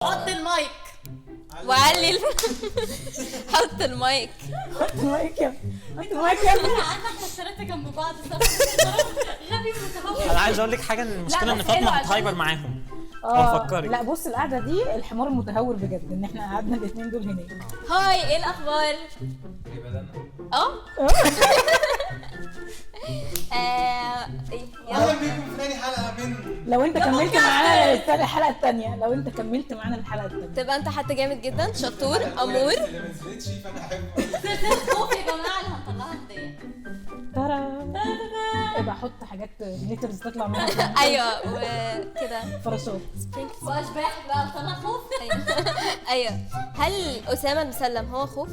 حط المايك. وعلي حط المايك. حط المايك يا حط المايك يا انا عارفه احنا الثلاثة جنب بعض صح؟ غبي متهور. انا عايز اقول لك حاجه، ان المشكلة لا، ان بس حلو فاطمة عشان- هت hyper معاهم. آه، فكري. لا بص، القعدة دي الحمار المتهور بجد، ان احنا قعدنا الاثنين دول هناك. hi، ايه الاخبار؟ اه إيه، يلا. اهلا بيكم في تاني حلقة من لو انت كملت معانا الحلقة الثانيه، لو انت كملت معانا الحلقة الثانية تبقى انت حد جامد جدا، شطور، امور. اللي ما نزلتش، فانا احب سلسلة خوف يا جماعة اللي هنطلعها هديه. ترى ابقى حط حاجات glitters تطلع منها. ايوه وكده. فراشات. واشباح بقى نطلع خوف. ايوه. هل اسامة المسلم هو خوف؟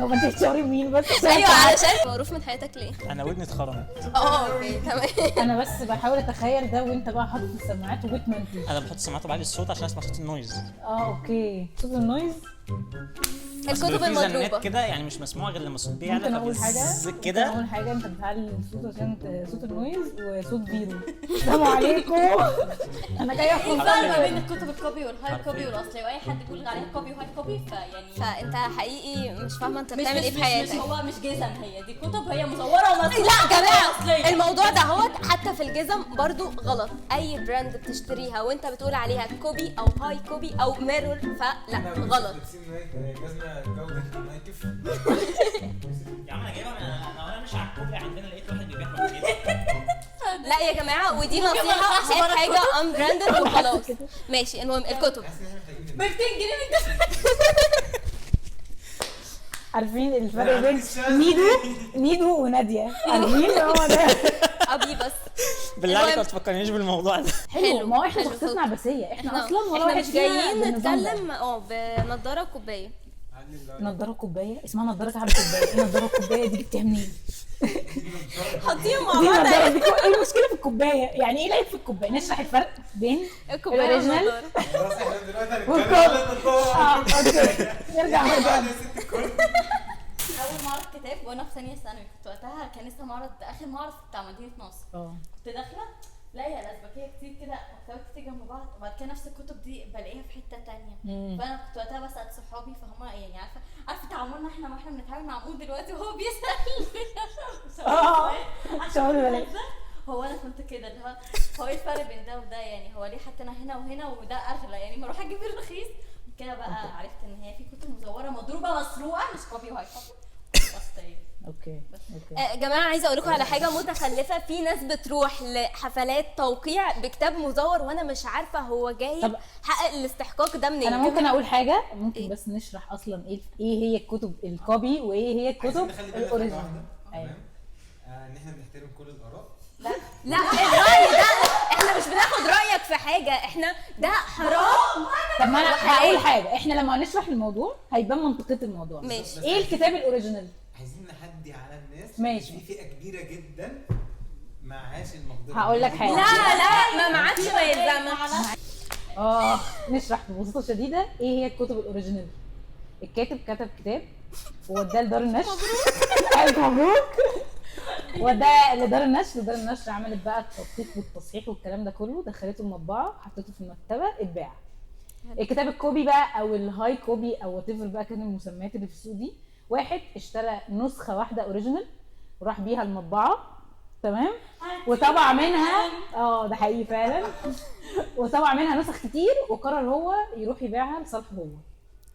هو انت بتشاوري مين بس؟ ايوه، علشان معروف من حياتك ليه؟ انا ودني اتخرمت. اه okay تمام. انا بس بحاول اتخيل ده وانت بقى حاطط السماعات وبتمنتج. انا بحط السماعات وبعلي الصوت عشان اسمع صوت ال noise. اه okay، صوت ال noise. الكتب في زنات المضروبه. كده، يعني مش مسموع غير لما الصوت بيعلى. ممكن اقول حاجة؟ فبيزز ممكن كده. اقول حاجه؟ انت بتعلي الصوت عشان صوت ال noise وصوت بيرو. السلام عليكم، انا جاية ايه الفرق ما اخد بين الكتب ال copy وال high copy والاصلي؟ واي حد بيقول عليها copy و high copy فيعني فانت حقيقي مش فاهمه انت مش بتعمل مش ايه في مش, مش حياتك. هو مش جزم، هي دي كتب، هي مصوره ومصوره. لا يا جماعة، أصلية. الموضوع ده هو حتى في الجزم برضو غلط. اي brand بتشتريها وانت بتقول عليها copy او high copy او mirror فلا، غلط. لابسين Nike، جزمه جوده نايكف. يا عم انا جايبها، انا مش على الكوبري عندنا لقيت واحد بيبيع. لا يا جماعه، ودي ممكن ما نصيحه، نطلعش هات بره. حاجة unbranded وخلاص. ماشي، المهم الكتب. حاسس ان احنا محتاجين ب 200 جنيه من ده. عارفين الفرق بين ميدو ميدو وناديه؟ عارفين هو ده. ابي بس. بالله عليك المهم. ما تفكرنيش بالموضوع ده. حلو، ما هو احنا حلو. شخصيتنا عبثيه، احنا اصلا ولا احنا واحد مش فينا جايين بالنظام ده. نتكلم بنضاره كوبايه. نضاره كوبايه؟ اسمها نضاره كعب كوبايه. ايه نضاره كوباية دي؟ جبتيها منين؟ حطيهم مع دي بعض. نضاره دي ايه المشكلة في الكوباية؟ يعني ايه العيب في الكوباية؟ نشرح الفرق بين الكوباية ال original والنضارة. خلاص احنا دلوقتي هنتكلم والكوب. على النضارة. اه okay، نرجع بعد موضوعنا. يا ست الكل. اول معرض كتاب وانا في ثانية ثانوي، كنت وقتها كان لسه معرض، اخر معرض بتاع مدينة نصر. اه كنت داخله لاقيه الازبكيه كتير كده، مكتبات كتير جنب بعض، وبعد كده نفس الكتب دي بلاقيها في حتة تانية. فانا كنت وقتها بسال صحابي، فهم يعني عارفه تعاملنا احنا، ما احنا بنتعامل مع عمود دلوقتي وهو بيسال. اه شعور بلاش. هو انا كنت كده اللي هو هو ايه الفرق بين ده وده؟ يعني هو ليه حتى انا هنا وهنا وده اغلى؟ يعني ما اروح اجيب الرخيص كده بقى. عرفت ان هي في كتب مزوره مضروبة مسروقه، مش copy و high copy بس. طيب. okay okay. جماعة، عايزه اقول لكم على حاجة متخلفه. في ناس بتروح لحفلات توقيع بكتاب مزور، وانا مش عارفه هو جاي طب- حقق الاستحقاق ده منين. انا ممكن اقول حاجه؟ ممكن إيه؟ بس نشرح اصلا ايه هي الكتب ال copy وايه هي عايزين الكتب نخلي بالنا من حاجة ال original. واحدة، أيوة. تمام؟ ان احنا بنحترم كل الاراء. لا، الراي ده احنا مش بناخد رايك في حاجه، احنا ده حرام. طب ما انا هقول حاجه، احنا لما هنشرح الموضوع هيبان منطقية الموضوع. ماشي. ايه الكتاب ال original؟ عايزين نهدي على الناس. ماشي. في فئة كبيرة جدا معهاش المقدرة. هقول لك حاجة. لا لا، ما معكش ما يلزمك. اه نشرح ببساطة شديدة ايه هي الكتب ال original. الكاتب كتب كتاب ووداه لدار النشر. الف مبروك. وداه لدار النشر، دار النشر عملت بقى التدقيق والتصحيح والكلام ده كله، دخلته المطبعه، حطيته في المكتبه، اتباع. الكتاب ال copy بقى او ال high copy او whatever بقى كان المسميات اللي في السوق دي، واحد اشترى نسخه واحدة original وراح بيها المطبعه، تمام، وطبع منها، ده حقيقي فعلا، وطبع منها نسخ كتير وقرر هو يروح يبيعها لصالحه هو.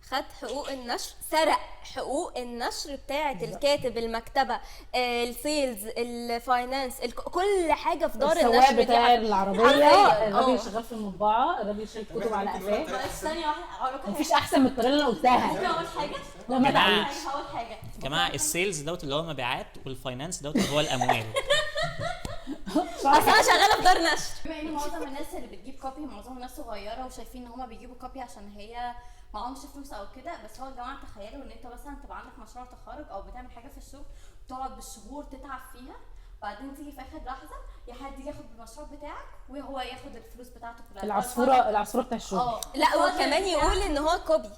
خد حقوق النشر، سرق حقوق النشر بتاعه الكاتب، المكتبه، ال sales، ال finance، كل حاجة في دار السواق النشر دي. بتاع العربية، حرفياً، الراجل اللي شغال في المطبعة، الراجل اللي شايل طب كتب على إحنا ممكن نقول قفاه. بس ثانية واحدة اقول لكم. مفيش احسن من الطريقة اللي انا قلتها. ممكن اقول حاجة؟ لا ما جماعة. تعليقش. هقول حاجة. يا جماعه، ال sales دوت اللي هو مبيعات، وال finance دوت اللي هو الاموال. اصل انا شغالة في دار نشر. بما ان معظم الناس اللي بتجيب copy معظم الناس صغيرة وشايفين ان هما بيجيبوا copy عشان هي معهمش فلوس او كده، بس هو يا جماعة تخيلوا ان انت مثلا تبقى عندك مشروع تخرج او بتعمل حاجة في الشغل، تقعد بالشهور تتعب فيها، بعدين تيجي في اخر لحظة يا حد ياخد المشروع بتاعك وهو ياخد الفلوس بتاعته كلها. العصفوره، العصفوره بتاع الشغل. اه لا، وكمان يقول ان هو copy.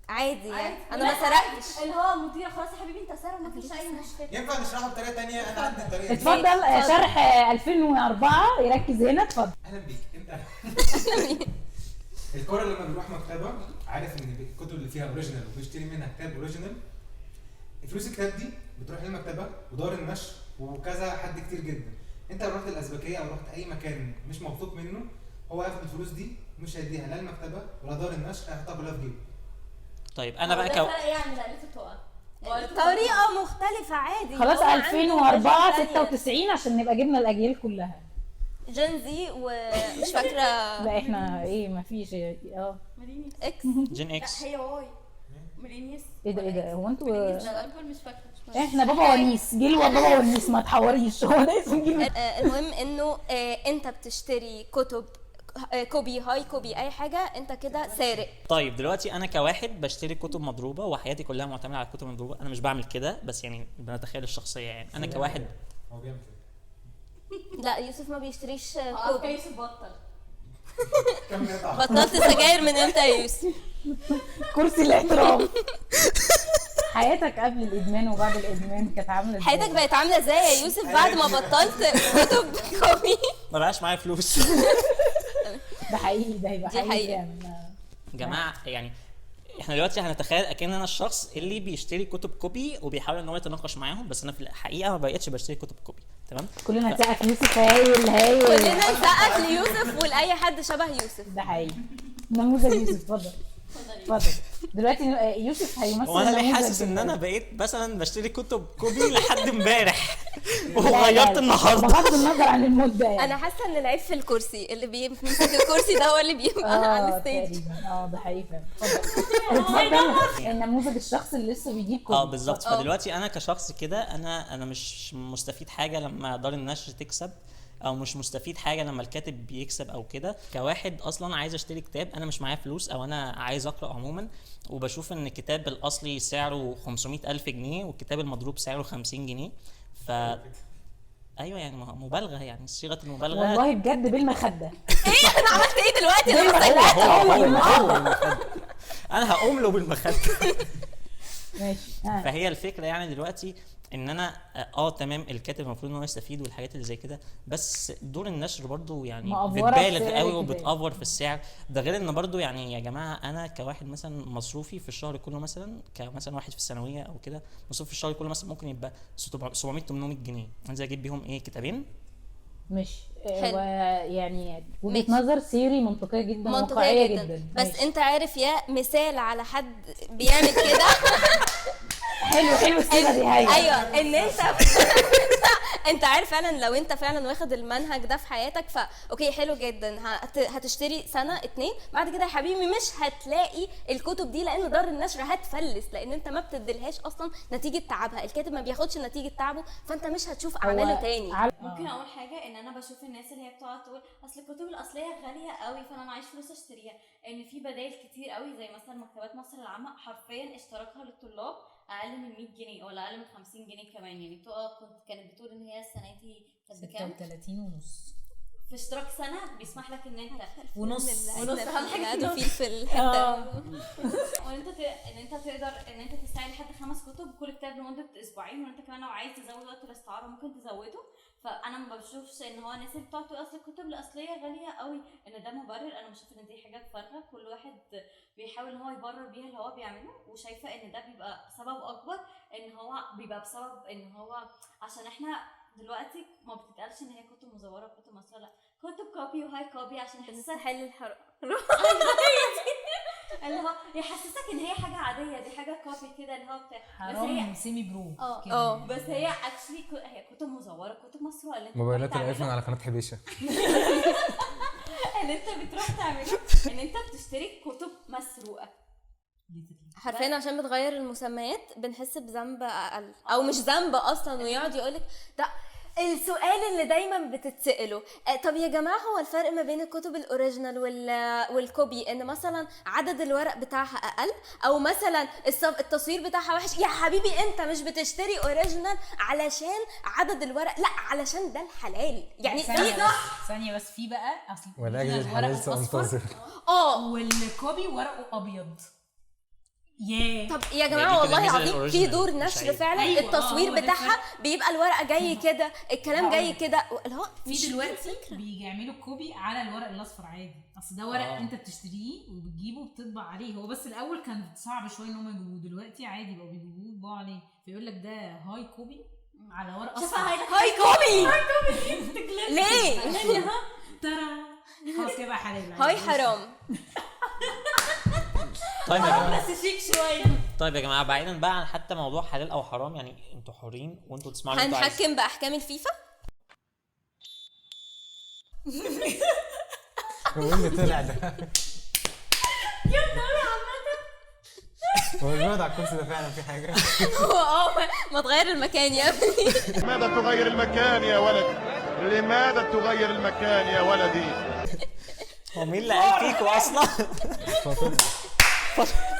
عادي يعني انا ما سرقتش. اللي هو مديره خلاص يا حبيبي انت سارق ومفيش اي مشكلة. ينفع نشرحه بطريقة ثانية؟ انا عندي طريقه. اتفضل شرح 2004 يركز هنا. اتفضل. اهلا بيك انت. القارئ لما بيروح مكتبه عارف ان الكتب اللي فيها original وبيشتري منها كتاب original، فلوس الكتاب دي بتروح للمكتبه ودار النشر وكذا حد كتير جدا. انت لو رحت الازبكيه او رحت اي مكان مش موثوق منه، هو هياخد الفلوس دي مش هيديها لا المكتبة ولا دار النشر، هيحطها كلها في جيبه. طيب انا بقى يعني طريقه مختلفة عادي. خلاص 2004 96 عشان نبقى جبنا الاجيال كلها. Gen Z ومش فاكره. لا احنا ايه ما فيش X Gen X. لا هي Y millennials. ايه ده ايه ده هو انتوا مش فاكره. احنا بابا ونيس، جيل بابا ونيس، ما تحوريش هو ده اسم جيل. المهم انه انت بتشتري كتب copy high copy اي حاجة، انت كده سارق. طيب دلوقتي انا كواحد بشتري كتب مضروبة وحياتي كلها معتمدة على الكتب المضروبه، انا مش بعمل كده بس يعني بنتخيل الشخصية يعني انا كواحد هو بيعمل كده. لا يوسف ما بيشتريش copy. يوسف بطل. بطلت سجاير من امتى يا يوسف؟ كرسي الاحترام. حياتك قبل الادمان وبعد الادمان كانت عامله ازاي؟ حياتك بقت عامله ازاي يا يوسف بعد ما بطلت كتب copy؟ ما بقاش معايا فلوس. ده حقيقي، ده هيبقى حقيقي يا جماعة. يعني احنا دلوقتي هنتخيل اكن انا الشخص اللي بيشتري كتب copy وبيحاول ان هو يتناقش معاهم، بس انا في الحقيقة ما بقتش بشتري كتب copy. تمام، كلنا نسقف ليوسف. هايل هايل، كلنا نسقف ليوسف ولاي حد شبه يوسف. ده حقيقي نموذج يوسف. اتفضل اتفضل. دلوقتي يوسف هيمثل. وانا ليه حاسس ان انا بقيت مثلا بشتري كتب copy لحد امبارح وغيرت النهارده بغض النظر عن المدة يعني. انا حاسه ان العيب في الكرسي، اللي بيمسك الكرسي ده هو اللي بيبقى على ال stage. ده حقيقي. اتفضل. النموذج الشخص اللي لسه بيجيب copy. بالظبط. فدلوقتي انا كشخص كده انا مش مستفيد حاجة لما دار النشر تكسب، او مش مستفيد حاجة لما الكاتب بيكسب او كده. كواحد اصلا عايز اشتري كتاب، انا مش معايا فلوس او انا عايز اقرا عموما، وبشوف ان الكتاب الاصلي سعره 500,000 جنيه والكتاب المضروب سعره 50 جنيه. ف ايوه يعني مبالغه، يعني صيغة المبالغة والله بجد بالمخده. ايه انا عملت ايه دلوقتي؟ انا انا هقوم له بالمخده. ماشي. فهي الفكرة يعني دلوقتي ان انا تمام الكاتب المفروض ان هو يستفيد والحاجات اللي زي كده، بس دور النشر برضو يعني بتبالغ قوي وبتأفور في السعر ده. غير ان برضو يعني يا جماعة انا كواحد مثلا مصروفي في الشهر كله مثلا كمثلا واحد في الثانوية او كده، مصروفي في الشهر كله مثلا ممكن يبقى 700 800 جنيه، انزل اجيب بيهم ايه؟ كتابين. مش يعني وجهة نظر سيري منطقية جدا، منطقية جدا, جداً. بس ماشي. انت عارف يا مثال على حد بيعمل كده. حلو حلو الصيغة دي. ايوه ان انت انت عارف فعلا لو انت فعلا واخد المنهج ده في حياتك فا okay حلو جدا، هتشتري سنة 2 بعد كده يا حبيبي مش هتلاقي الكتب دي، لان دار النشر هتفلس، لان انت ما بتديلهاش اصلا نتيجة تعبها، الكاتب ما بياخدش نتيجة تعبه، فانت مش هتشوف اعماله تاني. ممكن اقول حاجة، ان انا بشوف الناس اللي هي بتقعد تقول اصل الكتب الاصلية غالية قوي فانا معيش فلوس اشتريها، ان في بدائل كتير قوي زي مثلا مكتبات مصر العامة حرفيا اشتراكها للطلاب اقل من 100 جنيه ولا اقل من 50 جنيه كمان. يعني كانت بتقول ان هي السنة دي كانت بكام؟ 36 ونص في اشتراك سنة بيسمح لك ان انت ونص اهم حاجة في الحتة وان انت ان انت تقدر ان انت تستعير لحد 5 كتب كل كتاب لمدة اسبوعين، وان انت كمان لو عايز تزود وقت الاستعارة ممكن تزوده. فانا ما بشوفش ان هو الناس اللي بتقعد تقول اصل الكتب الاصلية غالية قوي ان ده مبرر. انا بشوف ان دي حاجة فارغة، كل واحد بيحاول ان هو يبرر بيها اللي هو بيعمله، وشايفه ان ده بيبقى سبب اكبر ان هو بيبقى بسبب ان هو عشان احنا دلوقتي ما بتتقالش ان هي كتب مزوره وكتب مسروقه، لا كتب copy و high copy عشان يحسسك حل الحرق اللي هو يحسسك ان هي حاجة عادية، دي حاجة copy كده اللي هو بتاع، بس هي semi pro. بس هي actually هي كتب مزوره كتب مسروقه. اللي انت موبايلات الايفون على قناة حبيشه اللي انت بتروح تعمله ان انت بتشتري كتب مسروقه حرفيا، عشان بتغير المسميات بنحس بذنب اقل او مش ذنب اصلا. ويقعد يقولك ده السؤال اللي دايما بتتسأله، طب يا جماعة هو الفرق ما بين الكتب ال original وال copy ان مثلا عدد الورق بتاعها اقل، او مثلا التصوير بتاعها وحش. يا حبيبي انت مش بتشتري original علشان عدد الورق، لا علشان ده الحلال يعني. ثانية بس، في بقى اصل ولا اجل الحلال سانتظر وال copy ورقة ابيض. طب يا جماعة والله العظيم في دور نشر فعلا. أيوة. التصوير بتاعها بيبقى الورقة جاي كده، الكلام جاي كده، اللي هو في دلوقتي بيعملوا copy على الورق الاصفر عادي. اصل ده ورق انت بتشتريه وبتجيبه وبتطبع عليه. هو بس الاول كان صعب شوية ان هم يجيبوه، دلوقتي عادي بقوا بيجيبوه وبيطبعوا عليه. فيقول لك ده high copy على ورق اصفر. high copy ليه؟ ترى خلاص كده بقى حلال. high حرام. طيب يا جماعة بس شيك شوية. طيب يا جماعة بعيدا بقى عن حتى موضوع حلال او حرام، يعني انتوا حرين وانتوا تسمعوا اللي انتوا عايزينه. هنحكم باحكام الفيفا. هو اللي طلع ده جامد قوي عامة. هو بيقعد على الكرسي ده فعلا في حاجة. هو ما تغير المكان يا ابني. لماذا تغير المكان يا ولدي؟ لماذا تغير المكان يا ولدي؟ هو مين اللي قال فيكوا اصلا؟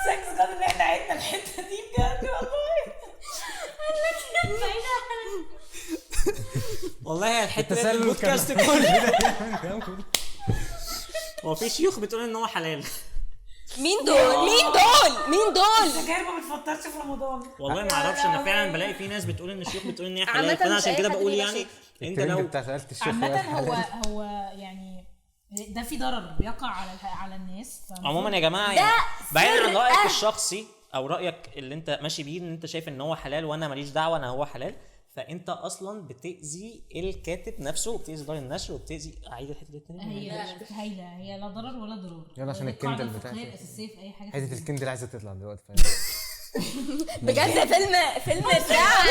thanks God ان احنا عدنا الحتة دي بجد والله. والله الحتة دي البودكاست كله. هو في شيوخ بتقول ان هو حلال. مين دول؟ مين دول؟ مين دول؟ السجاير ما بتفطرش في رمضان. والله ما اعرفش، انا فعلا بلاقي في ناس بتقول ان الشيوخ بتقول ان هي حلال، فانا عشان كده بقول يعني انت لو بتاع سالت الشيخ عامة هو يعني ده في ضرر بيقع على الناس عموما يا جماعة. يعني بعيدا عن رايك الشخصي او رايك اللي انت ماشي بيه ان انت شايف ان هو حلال وانا ماليش دعوه انا هو حلال، فانت اصلا بتاذي الكاتب نفسه وبتاذي دار النشر وبتاذي. اعيد الحتة دي تاني. هي هايلة، هي لا ضرر ولا ضرار. يلا عشان ال Kindle بتاعتي الاساسية في اي حاجة. حتة ال Kindle عايزه تطلع دلوقتي بجد. فيلم بتاع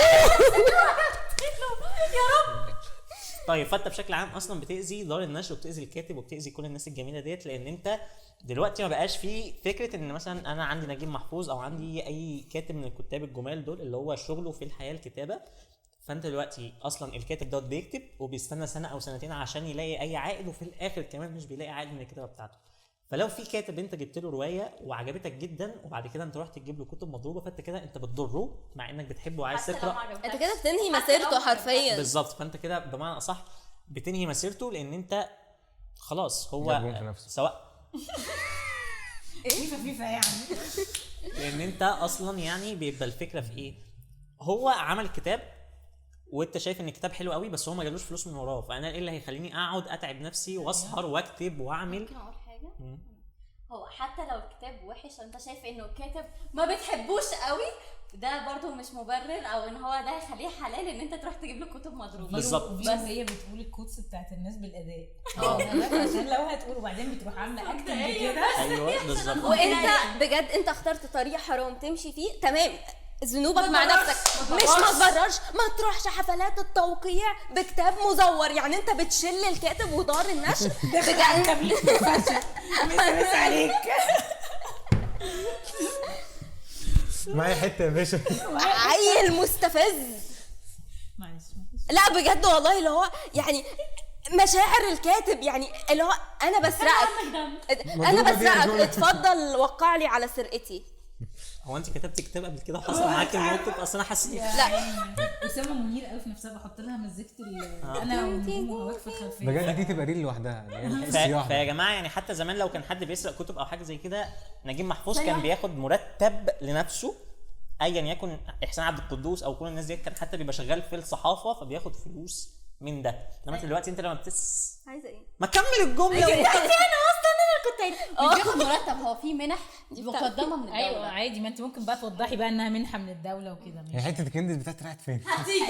يا رب. طيب فانت بشكل عام اصلا بتاذي دار النشر وبتاذي الكاتب وبتاذي كل الناس الجميلة ديت، لان انت دلوقتي ما بقاش في فكرة ان مثلا انا عندي نجيب محفوظ او عندي اي كاتب من الكتاب الجمال دول اللي هو شغله في الحياة الكتابة. فانت دلوقتي اصلا الكاتب دوت بيكتب وبيستنى سنة او سنتين عشان يلاقي اي عائد، وفي الاخر كمان مش بيلاقي عائد من الكتابة بتاعته. فلو في كاتب انت جبت له رواية وعجبتك جدا وبعد كده انت رحت تجيب له كتب مضروبة، فانت كده انت بتضره مع انك بتحبه وعايز تقرا. انت كده بتنهي مسيرته حرفيا. بالظبط، فانت كده بمعنى اصح بتنهي مسيرته، لان انت خلاص هو سواء فيفا يعني، لان انت اصلا يعني بيبقى الفكرة في ايه، هو عمل كتاب وانت شايف ان الكتاب حلو قوي بس هو ما جالوش فلوس من وراه، فانا ايه اللي هيخليني اقعد اتعب نفسي واسهر واكتب واعمل؟ ممكن اقول حاجة؟ هو حتى لو الكتاب وحش انت شايف انه الكاتب ما بتحبوش قوي، ده برضو مش مبرر او ان هو ده هيخليه حلال ان انت تروح تجيب له كتب مضروبة. بالظبط. بس هي بتقول ال quotes بتاعت الناس بالاداء عشان لو هتقول وبعدين بتروح عامله acting كده. ايوه بالظبط. وانت بجد انت اخترت طريق حرام تمشي فيه، تمام، ذنوبك مع نفسك، مش ما تبررش، ما تروحش حفلات التوقيع بكتاب مزور. يعني انت بتشل الكاتب ودار النشر بجد. مش عليك معايا حتة يا باشا. عيل مستفز. معلش. لا بجد والله اللي هو يعني مشاعر الكاتب، يعني اللي هو انا بسرقك، انا بسرقك، اتفضل وقع لي على سرقتي. هو انت كتبت كتاب قبل كده وحصل معاك الموقف؟ اصل انا حاسس لا اسامة منير قوي في نفسها بحط لها مزيكة انا ونجوم في الخلفية بجد، دي تبقى reel لوحدها. فيا جماعة يعني حتى زمان لو كان حد بيسرق كتب او حاجة زي كده، نجيب محفوظ كان بياخد مرتب لنفسه ايا يكن، احسان عبد القدوس او كل الناس دي كان حتى بيبقى شغال في الصحافة فبياخد فلوس من ده. انما دلوقتي انت لما عايزه ايه؟ ما كمل الجملة. انا اصلا انا كنت مش بياخد مرتب، هو في منح مقدمه من الدولة. ايوه عادي، ما انت ممكن بقى توضحي بقى انها منحه من الدولة وكده. هي حتة ال Kindle بتاعتي راحت فين؟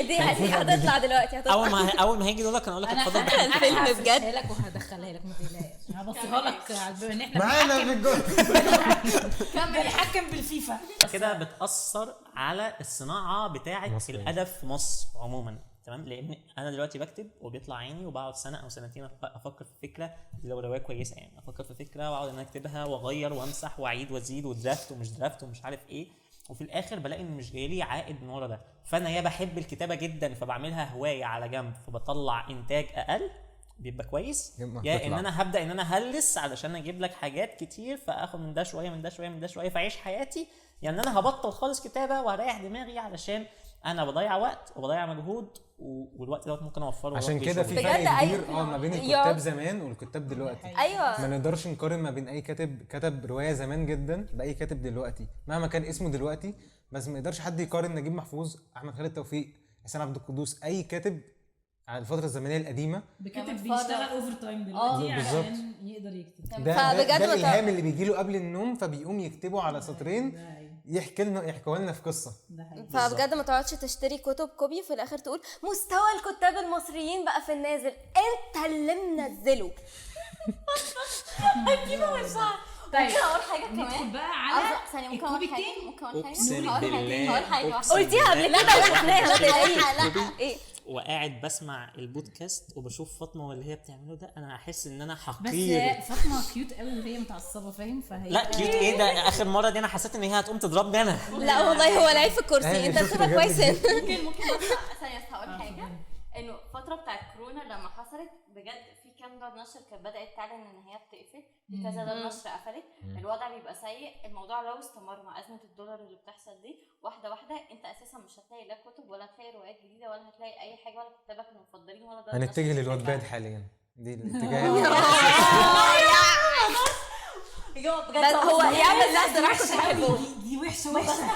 دي هتطلع دلوقتي. هتطلع اول ما هيجي دورك انا اقول لك اتفضل. الفيلم بجد لك وهدخلها لك، ما تقلقش، هبصيها لك على ان احنا معانا في الجول بنحكم بالفيفا كده. بتاثر على الصناعة بتاعه الادب في مصر عموما، تمام؟ لان انا دلوقتي بكتب وبيطلع عيني وبقعد سنة او سنتين افكر في فكرة، لو رواية كويسة يعني افكر في فكرة واقعد انا اكتبها واغير وامسح واعيد وازيد و draft ومش draft ومش عارف ايه، وفي الاخر بلاقي ان مش جاي لي عائد من ورا ده. فانا يا بحب الكتابة جدا فبعملها هواية على جنب فبطلع انتاج اقل بيبقى كويس، يا ان انا هبدا ان انا هلس علشان اجيب لك حاجات كتير فاخد من ده شوية من ده شوية من ده شوية فاعيش حياتي. يعني انا هبطل خالص كتابه وهريح دماغي علشان انا بضيع وقت وبضيع مجهود، والوقت دوت ممكن اوفره. عشان كده في فرق كبير ما بين الكتاب زمان والكتاب دلوقتي. ايوه، ما نقدرش نقارن ما بين اي كاتب كتب رواية زمان جدا باي كاتب دلوقتي مهما كان اسمه دلوقتي، بس ما يقدرش حد يقارن نجيب محفوظ، احمد خالد توفيق، حسين عبد القدوس، اي كاتب على الفترة الزمنية القديمة بكاتب بيشتغل overtime دلوقتي عشان يقدر يكتب. ده الالهام اللي بيجي له قبل النوم فبيقوم يكتبه على سطرين يحكي لنا، يحكوا لنا في قصة. فبجد ما تقعدش تشتري كتب copy في الاخر تقول مستوى الكتاب المصريين بقى في النازل، انت اللي منزله. طيب ممكن اقول حاجة كمان؟ ندخل بقى على ال copy التاني. ممكن اقول حاجة؟ قلتيها قبل كده وشفناها. لا ايه، وقاعد بسمع البودكاست وبشوف فاطمة واللي هي بتعمله ده، انا هحس ان انا حقير. بس فاطمة cute قوي وهي متعصبه، فاهم؟ فهي لا cute ايه ده؟ اخر مرة دي انا حسيت ان هي هتقوم تضربني انا. لا والله هو لعيب في الكرسي، انت بتبقى كويس. ممكن بس ثانية هقول حاجة، انه الفترة بتاعت كورونا لما حصلت بجد في كام دار نشر كانت بدات تعلن ان هي بتقفل، في كذا دار نشر قفلت، الوضع بيبقى سيء. الموضوع لو استمر مع ازمة الدولار اللي بتحصل دي واحدة واحدة، انت اساسا مش هتلاقي لا كتب ولا هتلاقي روايات جديدة ولا هتلاقي اي حاجة ولا كتابك المفضلين ولا دار. هنتجه للواتباد حاليا، دي الاتجاه. بس هو يعمل لا صراحة كنت بحبه، دي وحشة وحشة،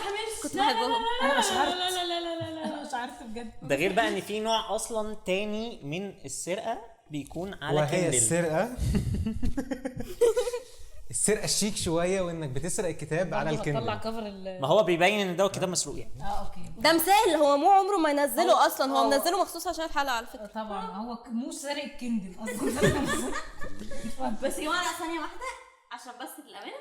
كنت بحبهم. انا مش عارفه، لا لا لا لا لا مش عارفه بجد. ده غير بقى ان في نوع اصلا تاني من السرقة بيكون على وهي كندل. السرقة السرقة الشيك شوية، وانك بتسرق الكتاب على الكندل. طلع cover ما هو بيبين ان ده كتاب مسروق يعني. okay، ده مثال. هو مو عمره ما ينزله اصلا، هو منزله مخصوص عشان الحلقة على فكرة. طبعا هو مو سارق الكندل اصلا. بس يا جماعة ثانية واحدة عشان بس للامانة،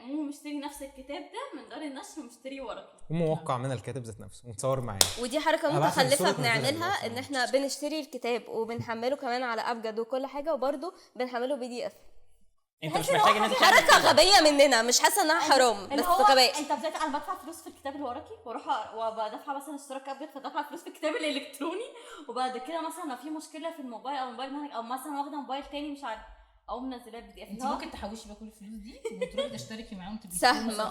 مو مشتري نفس الكتاب ده من دار النشر ومشتري ورقي وموقع من الكاتب ذات نفسه ومتصور معاه. ودي حركة متخلفة بنعملها، ان احنا بنشتري الكتاب وبنحمله كمان على ابجد وكل حاجة، وبرده بنحمله PDF. انت مش محتاج ان انت حركة غبية مننا، مش حاسه انها حرام بس غبية. انت بتاعت انا بدفع فلوس في الكتاب الورقي واروح وبدفع مثلا اشتراك ابجد، فدفع فلوس في الكتاب الالكتروني، وبعد كده مثلا لو في مشكلة في الموبايل او موبايل منهج او مثلا واخده موبايل تاني مش عارفه او منزلاه PDF. انت ممكن تحوشي بقى كل الفلوس دي وتروحي تشتركي معاهم تبقي سهم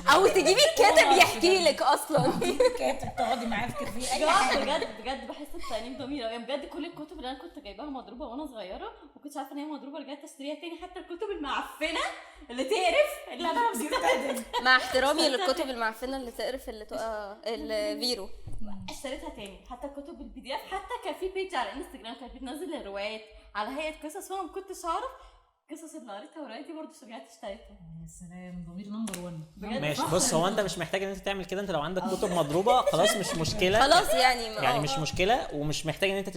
او تجيبي الكاتب يحكي لك اصلا. الكاتب تقعدي معاه في كافيه اي حاجة. بجد بجد بحس بتأنيب ضمير يعني. بجد كل الكتب اللي انا كنت جايباها مضروبة وانا صغيرة ما كنتش عارفه ان هي مضروبة، رجعت اشتريها تاني. حتى الكتب المعفنه اللي تقرف اللي انا مسكتها، مع احترامي للكتب المعفنه اللي تقرف اللي تقع الفيرو، اشتريتها تاني. حتى كتب ال PDF، حتى كان في page على انستجرام كانت بتنزل الروايات على هيئة قصص، وانا ما كنتش اعرف قصص اللي قريتها ورواياتي برضه رجعت اشتريتها. يا سلام، ضمير number 1. ماشي. بص، هو انت مش محتاج ان انت تعمل كده. انت لو عندك كتب مضروبة خلاص مش مشكلة، خلاص يعني مش مشكلة، ومش محتاج ان انت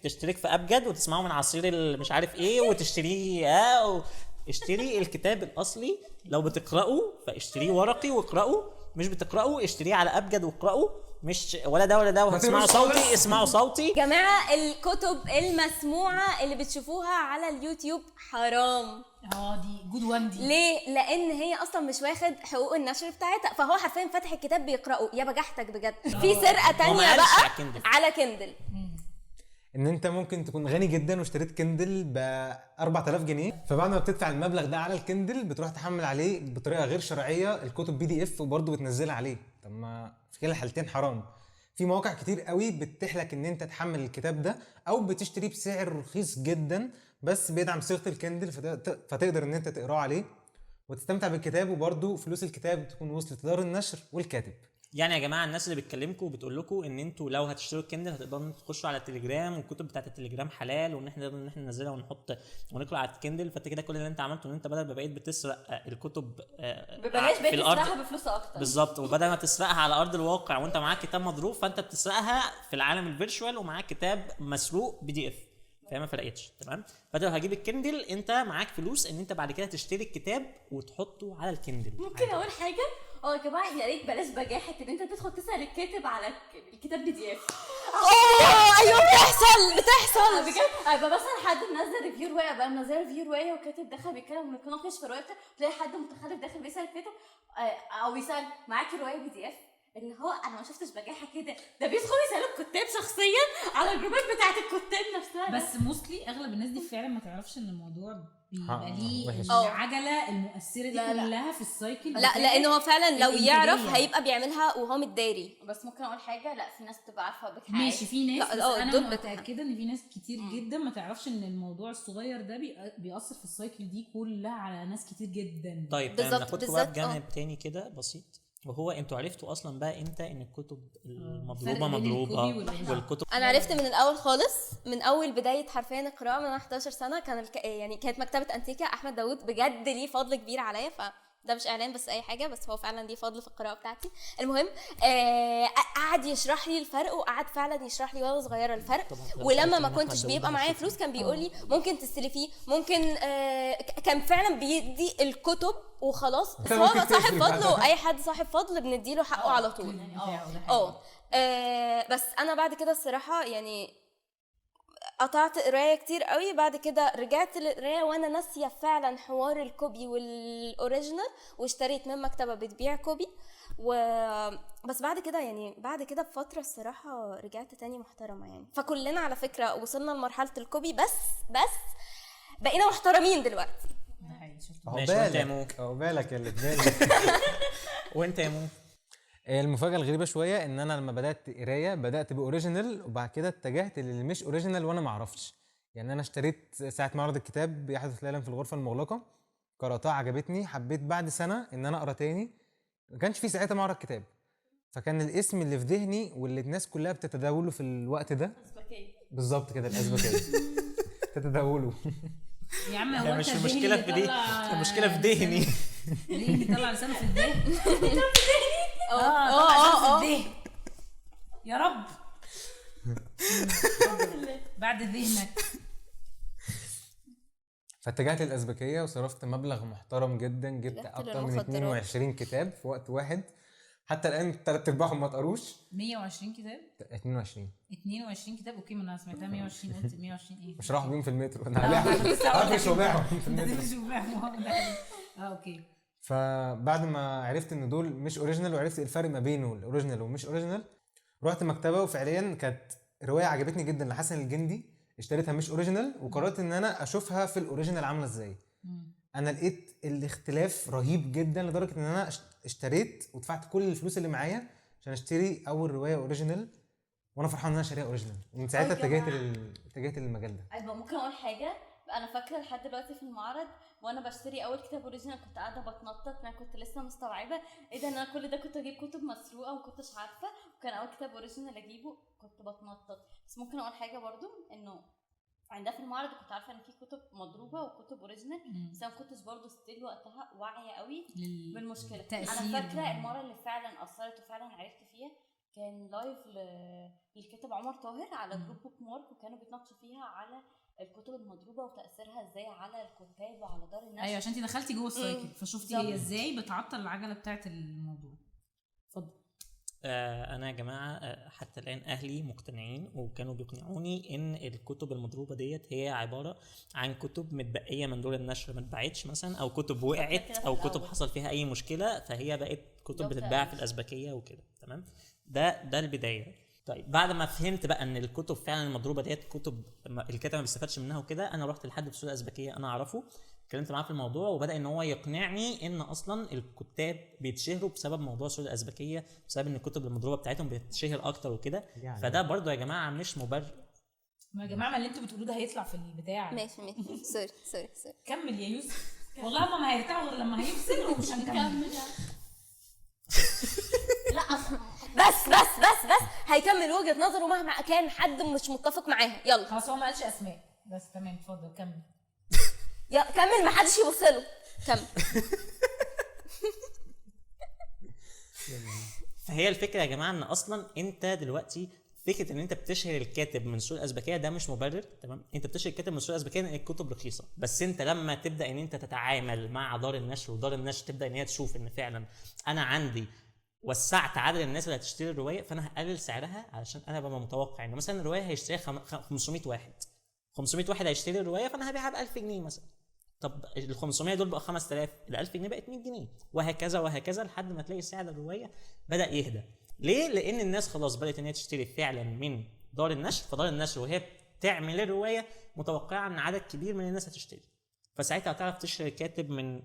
تشترك في ابجد وتسمعه من عصير مش عارف ايه وتشتريه. اشتري الكتاب الاصلي، لو بتقراه فاشتريه ورقي واقراه، مش بتقراه اشتريه على ابجد واقراه، مش ولا ده ولا ده. وهتسمعوا صوتي، اسمعوا صوتي جماعة. الكتب المسموعة اللي بتشوفوها على اليوتيوب حرام. دي good one دي. ليه؟ لان هي اصلا مش واخد حقوق النشر بتاعتها، فهو حرفيا فاتح الكتاب بيقراه. يا بجحتك بجد. في سرقه تانية بقى على كندل، ان انت ممكن تكون غني جدا واشتريت كندل ب 4000 جنيه، فبعد ما بتدفع المبلغ ده على الكندل بتروح تحمل عليه بطريقة غير شرعية الكتب PDF وبرده بتنزلها عليه. طب ما في كلا الحالتين حرام. في مواقع كتير قوي بتتيح لك ان انت تحمل الكتاب ده او بتشتريه بسعر رخيص جدا، بس بيدعم صيغة الكندل، فتقدر ان انت تقراه عليه وتستمتع بالكتاب، وبرده فلوس الكتاب تكون وصلت لدار النشر والكاتب. يعني يا جماعة الناس اللي بتكلمكم وبتقول لكم ان انتوا لو هتشتروا الكندل هتقدروا تخشوا على التليجرام والكتب بتاعه التليجرام حلال، وان احنا نقدر ان احنا ننزلها ونحط ونقرا على الكندل، فانت كده كل اللي انت عملته ان انت بدل ما بقيت بتسرق الكتب ببلاش بقيت تسرقها بفلوس اكتر. بالظبط، وبدل ما تسرقها على ارض الواقع وانت معاك كتاب مضروب، فانت بتسرقها في العالم ال virtual ومعاك كتاب مسروق PDF، فما فرقتش. تمام، فانت لو هجيب الكندل انت معاك فلوس ان انت بعد كده تشتري الكتاب وتحطه على الكندل. ممكن اقول حاجة؟ يا جماعة يا ريت بلاش بجاحه ان انت تدخل تسال الكاتب على الكتاب PDF. ايوه بتحصل بجد. ابقى مثلا حد منزل review رواية، ابقى منزل review رواية وكاتب دخل بيتكلم ونتناقش في روايته، تلاقي حد متخلف داخل بيسال الكاتب او يسال معاك رواية PDF. اللي هو انا ما شفتش بجاحه كده، ده بيدخلوا يسالوا الكتاب شخصيا على الجروبات بتاعه الكتاب نفسها. بس mostly اغلب الناس دي فعلا ما تعرفش ان الموضوع بيبقى ليه العجلة المؤثرة دي كلها في ال cycle. لا لان هو فعلا لو يعرف هيبقى بيعملها وهو متداري. بس ممكن اقول حاجة، لا في ناس بتبقى عارفه بتحاول. ماشي في ناس، بس انا متاكدة ان في ناس كتير جدا ما تعرفش ان الموضوع الصغير ده بيأثر في ال cycle دي كلها على ناس كتير جدا. طيب ناخدكم بقى بجانب تاني كده بسيط، وهو انتوا عرفتوا اصلا بقى امتى ان الكتب المضروبه مضروبة والكتب؟ انا عرفت من الاول خالص، من اول بداية حرفيا القراءة من 11 سنة. كان يعني كانت مكتبه انتيكا، احمد داوود بجد ليه فضل كبير عليا، فده مش اعلان بس اي حاجة، بس هو فعلا ليه فضل في القراءة بتاعتي. المهم قعد يشرح لي الفرق، وقعد فعلا يشرح لي وانا صغيرة الفرق. ولما ما كنتش بيبقى معايا فلوس كان بيقول لي ممكن تستلفيه، ممكن كان فعلا بيدي الكتب وخلاص. بس هو صاحب فضل، واي حد صاحب فضل بنديله حقه على طول. بس انا بعد كده الصراحة يعني قطعت قرايه كتير قوي. بعد كده رجعت للقرايه وانا ناسيه فعلا حوار ال copy وال original، واشتريت من مكتبه بتبيع copy بس بعد كده يعني بعد كده بفترة الصراحة رجعت تاني محترمه يعني. فكلنا على فكرة وصلنا لمرحلة ال copy، بس بقينا محترمين دلوقتي. ماشي. وانت يا مو؟ عقبالك يا اللي في بالك. وانت يا مو؟ المفاجاة الغريبة شوية ان انا لما بدات قرايه بدات ب original، وبعد كده اتجهت للي مش original وانا ما اعرفش. يعني انا اشتريت ساعة معرض الكتاب يحدث ليلا في الغرفة المغلقة، قراتها عجبتني، حبيت بعد سنة ان انا اقرا تاني. ما كانش في ساعتها معرض كتاب، فكان الاسم اللي في ذهني واللي الناس كلها بتتداوله في الوقت ده بالظبط كده الازبكيه تتداوله. يا عم هو مش المشكلة في دي، المشكلة في ذهني. ليه بيطلع لسانه في الذهن؟ اه يا رب بعد ذهنك. فاتجهت للازبكيه وصرفت مبلغ محترم جدا، جبت اكتر من 22 كتاب في وقت واحد. حتى الان 3/4 ما اتقروش. 120 كتاب؟ 22 كتاب. okay، ما انا سمعتها 120 قلت 120 ايه؟ مش راحوا بيهم في المترو، انا هقفش وبيعهم في المترو. okay. فبعد ما عرفت ان دول مش original، وعرفت الفرق ما بينه ال original ومش original، رحت مكتبه، وفعليا كانت رواية عجبتني جدا لحسن الجندي، اشتريتها مش original، وقررت ان انا اشوفها في ال original عامله ازاي. انا لقيت الاختلاف رهيب جدا، لدرجة ان انا اشتريت ودفعت كل الفلوس اللي معايا عشان اشتري اول رواية original، وانا فرحان ان انا شاريها original. ومن ساعتها اتجهت للمجال ده. ايوه ممكن اقول حاجة، انا فاكره لحد دلوقتي في المعرض وانا بشتري اول كتاب original كنت قاعدة بتنطط، انا كنت لسه مستوعبة ايه ده، انا كل ده كنت اجيب كتب مسروقه وما كنتش عارفه، وكان اول كتاب original اجيبه كنت بتنطط. بس ممكن اقول حاجة برضو، انه عندها في المعرض كنت عارفه ان في كتب مضروبة وكتب original، بس انا ما كنتش برضو still وقتها واعية قوي بالمشكلة. انا فاكره المرة اللي فعلا اثرت وفعلا عرفت فيها كان live للكاتب عمر طاهر على group Bookmark، وكانوا بيتناقشوا فيها على الكتب المضروبه وتاثيرها ازاي على الكتاب وعلى دار النشر. ايوه، عشان انت دخلتي جوه ال cycle فشفتي هي ازاي بتعطل العجلة بتاعه الموضوع. اتفضل. انا يا جماعة حتى الان اهلي مقتنعين وكانوا بيقنعوني ان الكتب المضروبه ديت هي عبارة عن كتب متبقيه من دور النشر ما اتباعتش مثلا، او كتب وقعت، او كتب حصل فيها اي مشكلة، فهي بقت كتب بتتباع في الازبكيه وكده. تمام، ده البداية. طيب بعد ما فهمت بقى ان الكتب فعلا المضروبه ديت كتب الكاتب ما بيستفادش منها وكده، انا رحت لحد في سوق الازبكيه انا اعرفه، اتكلمت معاه في الموضوع، وبدا ان هو يقنعني ان اصلا الكتاب بيتشهروا بسبب موضوع سوق الازبكيه، بسبب ان الكتب المضروبه بتاعتهم بتتشهر اكتر وكده. يعني فده برضو يا جماعة مش مبرر. ما يا جماعة ما اللي انتوا بتقولوه ده هيطلع في البتاع. ماشي sorry sorry sorry، كمل يا يوسف. والله هما ما هيرتاحوا غير لما هيفصل ومش هنكمل. لا بس بس بس بس هيكمل وجهة نظره مهما كان حد مش متفق معاها. يلا خلاص، هو ما قالش اسماء بس. تمام، اتفضل كمل. يا كمل، ما حدش يبص له. كمل. فهي الفكرة يا جماعة ان اصلا انت دلوقتي فكرة ان انت بتشهر الكاتب من سوق الازبكيه ده مش مبرر. تمام، انت بتشهر الكاتب من سوق الازبكيه ان الكتب رخيصة، بس انت لما تبدا ان انت تتعامل مع دار النشر، ودار النشر تبدا ان هي تشوف ان فعلا انا عندي وسعت عدد الناس اللي هتشتري الرواية، فانا هقلل سعرها علشان انا ببقى متوقع ان مثلا الرواية هيشتريها 500 واحد، 500 واحد هيشتري الرواية، فانا هبيعها ب 1000 جنيه مثلا. طب ال 500 دول بقى 5000، ال 1000 جنيه بقت 100 جنيه، وهكذا وهكذا لحد ما تلاقي سعر الرواية بدا يهدى. ليه؟ لان الناس خلاص بدات ان هي تشتري فعلا من دار النشر، فدار النشر وهي بتعمل الرواية متوقعه ان عدد كبير من الناس هتشتري، فساعتها هتعرف تشتري كاتب من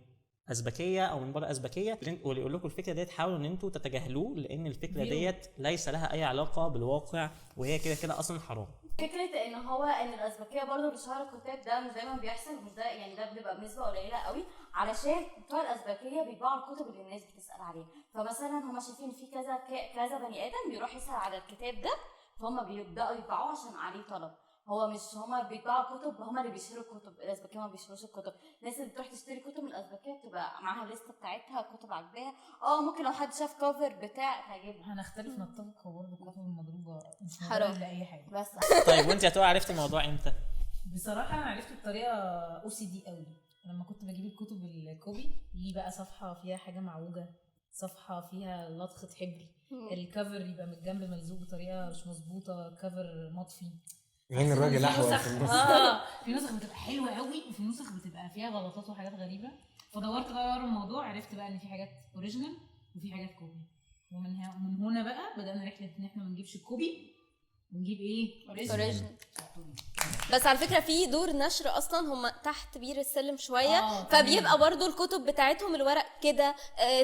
ازبكيه او من بره ازبكيه. واللي يقول لكم الفكرة ديت حاولوا ان انتوا تتجاهلوه، لان الفكرة ديت ليس لها اي علاقة بالواقع، وهي كده كده اصلا حرام. فكرة ان هو ان الازبكيه برضو اللي شهر الكتاب ده مش دايما بيحصل، مش ده يعني ده بيبقى بنسبة قليله قوي، علشان بتوع الازبكيه بيبيعوا الكتب اللي الناس بتسال عليها. فمثلا هما شايفين في كذا كذا بني ادم بيروح يسال على الكتاب ده، فهم بيبداوا يبيعوه عشان عليه طلب. هو مش هما بيبيعوا كتب، هما اللي بيشتروا الكتب، الازبكيه ما بيشتروش الكتب. الناس اللي بتروح تشتري كتب من الازبكيه بتبقى معاها لستة بتاعتها كتب عاجباها. ممكن لو حد شاف cover بتاع تعجبه. هنختلف نتفق، هو برضه الكتب المضروبه مش حرام لاي حاجة بس. طيب وانت يا تقى عرفتي الموضوع امتى؟ بصراحة انا عرفته بطريقة OCD قوي. لما كنت بجيب الكتب ال copy، يجي بقى صفحة فيها حاجة معوجة، صفحة فيها لطخه حبر، ال cover يبقى من الجنب ملزوق بطريقة مش مظبوطة، cover مطفي. يعني الراجل احوال في النص. في نسخ بتبقى حلوة قوي، وفي نسخ بتبقى فيها غلطات وحاجات غريبة. فدورت بقى ورا الموضوع، عرفت بقى ان في حاجات original وفي حاجات copy، ومن هنا بقى بدانا رحله ان احنا ما نجيبش ال copy ونجيب ايه؟ original. بس على فكرة في دور نشر اصلا هم تحت بير السلم شوية، فبيبقى برضو الكتب بتاعتهم الورق كده،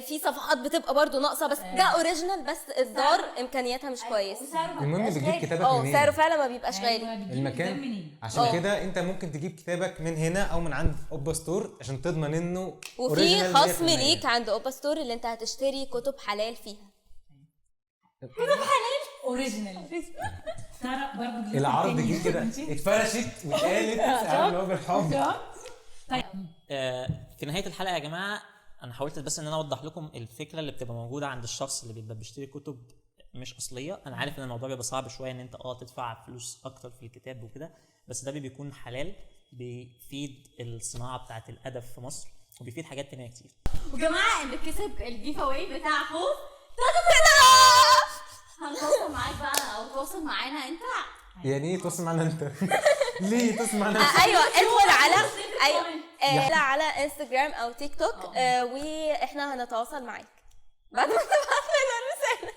في صفحات بتبقى برضو ناقصه، بس ده original، بس الدار امكانياتها مش كويس. المهم بتجيب كتابك منين؟ سعره فعلا ما بيبقاش غالي. المكان عشان كده انت ممكن تجيب كتابك من هنا او من عند اوبا ستور عشان تضمن انه وفي خصم ليك عند اوبا ستور اللي انت هتشتري كتب حلال فيها. كتب حلال original. برضه العرض جه كده اتفرشت واتقالت عامل هو بالحب. طيب في نهاية الحلقة يا جماعة، انا حاولت بس ان انا اوضح لكم الفكرة اللي بتبقى موجودة عند الشخص اللي بيبقى بيشتري كتب مش اصلية. انا عارف ان الموضوع بيبقى صعب شوية ان انت تدفع فلوس اكتر في الكتاب وكده، بس ده بيكون حلال، بيفيد الصناعة بتاعه الادب في مصر، وبيفيد حاجات تانية كتير. وجماعه اللي كسب ال giveaway بتاع خوف هنتواصل معاك بقى، او تواصل معانا انت. يعني ايه تواصل معانا انت؟ ليه تواصل معانا؟ ايوه ادخل على ايوه على انستجرام او تيك توك، واحنا هنتواصل معاك بعد ما تبعت لنا الرسالة.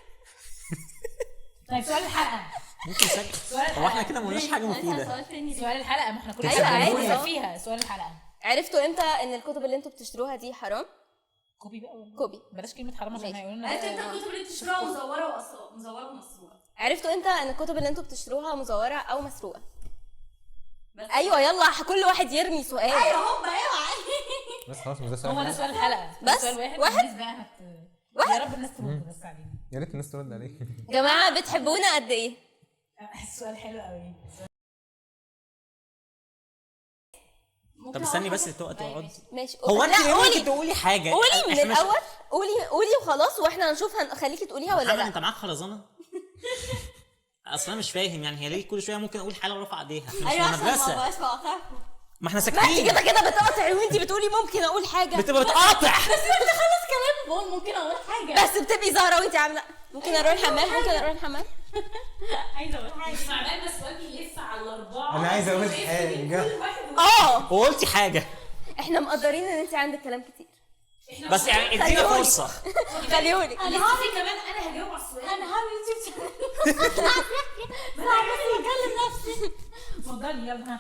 طيب سؤال الحلقة ممكن سكت؟ هو احنا كده ما قلناش حاجة مفيدة. سؤال الحلقة ما احنا كل حاجة فيها سؤال الحلقة. عرفتوا امتى ان الكتب اللي انتوا بتشتروها دي حرام؟ copy بقى ولا copy؟ بلاش كلمة حرام عشان هيقولوا لنا انت الكتب اللي بتشتروها مزوره مزوره ومسروقه. عرفتوا امتى ان الكتب اللي انتوا بتشتروها مزوره او مسروقه؟ ايوه يلا كل واحد يرمي سؤال. ايوه هم ايوه بس خلاص مش ده سؤال، هو ده سؤال الحلقة بس سؤال واحد. الناس بقى يا رب الناس ترد بس علينا. يا ريت الناس ترد عليك. جماعة بتحبونا قد ايه؟ السؤال حلو قوي. طب استني بس تقعد. ماشي. هو انت ممكن تقولي حاجة؟ قولي من الاول، قولي وخلاص، واحنا هنشوف هنخليكي تقوليها ولا لا. انت معاك خرزانه؟ اصلا مش فاهم يعني هي ليه كل شوية ممكن اقول حاله ورفع ايديها؟ ايوه عشان ما بقاش بقاطعكم. ما احنا ساكتين. ما انت كده كده بتقاطعي وانت بتقولي ممكن اقول حاجة، بتبقى بتقاطع. بس انت خلص كلام بقول ممكن اقول حاجة، بس بتبقي زهره وانت عامله ممكن اروح الحمام، ممكن اروح الحمام. عايزه اقول حاجة مش معقول، بس السؤال بيلف على الاربعة. انا عايزه اقول حاجة. وقلتي حاجة. احنا مقدرين ان انت عندك كلام كتير، بس يعني ادينا فرصة. خليهولك. انا هعمل كمان، انا هجاوب على السؤال. انا هعمل يوتيوب channel. بس بكلم نفسي. اتفضلي يلا.